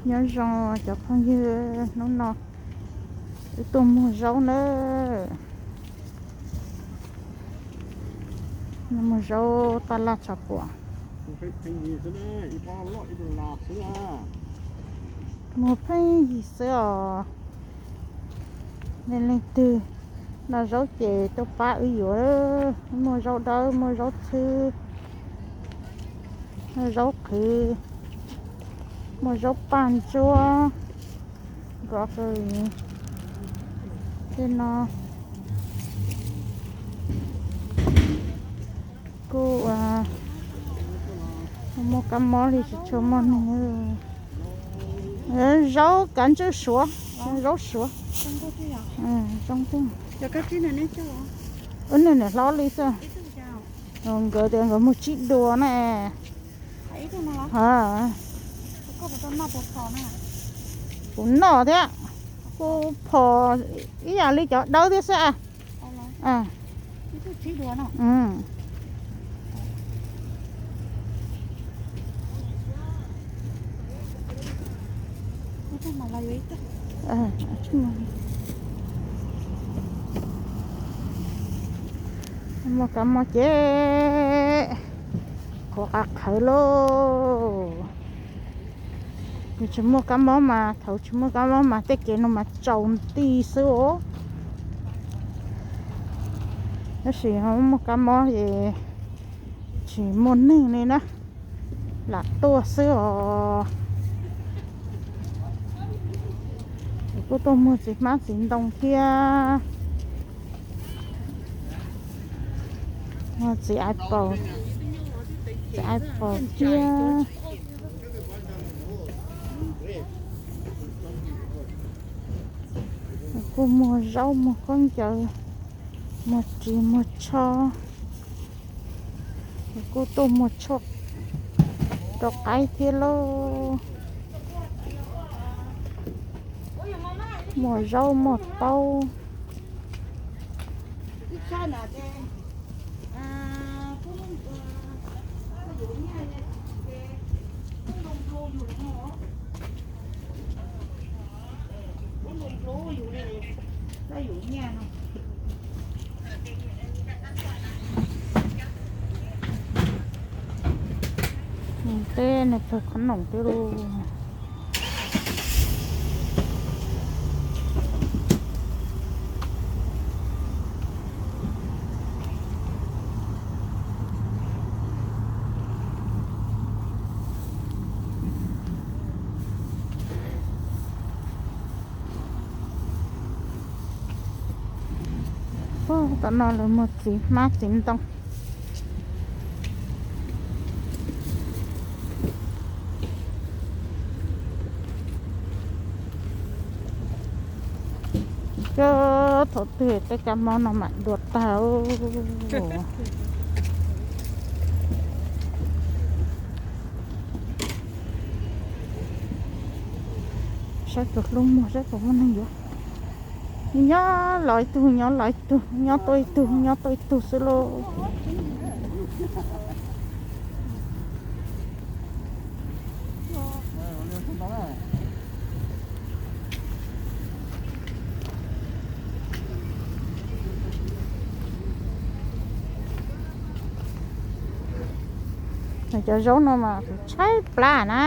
Nyob zoo cov phooj ywg, hnub no wb tuaj muag zaub nawb. Muag zaub taj laj tshav puam. Muag pheej yig xwb os. Leej leej twg noj zaub ces tuaj pab wb yuav. Muaj zaub dawb, muaj zaub txhwb, muaj zaub qhwv, muaj zaub paj ntsuab, broccoli. Tej no kuj muaj kab mob li tsis tshua muaj neeg. Zaub kav ntswj suav, zaub suav. Zoo tiag. Ub, niag niam hlob li xwb. Nkawd tias nkawd muag tsib dua na. Kuv noj thiab, kuv phom ib yam li cov dawb thiab xwb. Muaj kab mob ces kuv qa qhawv lauj. Yus tsis muaj kab mob mas, thaum tsis muaj kab mob mas tej kev no mas tsaus nti xwb os. Tab sis muaj kab mob es tsis muaj neeg li na, lam tuaj xwb os. Kuv kuj tuaj muag txiv hmab txiv ntoo thiab, muag txiv apple, txiv apple thiab. Kuj muag zaub, muag khaub ncaws, muag ris, muag tsho. Kuj tuaj muag tshuaj rau qaib thiab lauj. Muag zaub, muag taub. Teb nws pawg qhob noom twb lauj. Tom no lawv muag txiv hmab txiv ntoo. Koj thaum twg tej kab mob no mam dua tag. Saib puas hlub muag, saib puas muaj neeg yuav. Nyob los ib tug, nyob los ib tug, nyob tuaj ib tug, nyob tuaj ib tug xwb lauj. Cov zaub no mas kuv tshaib plab na.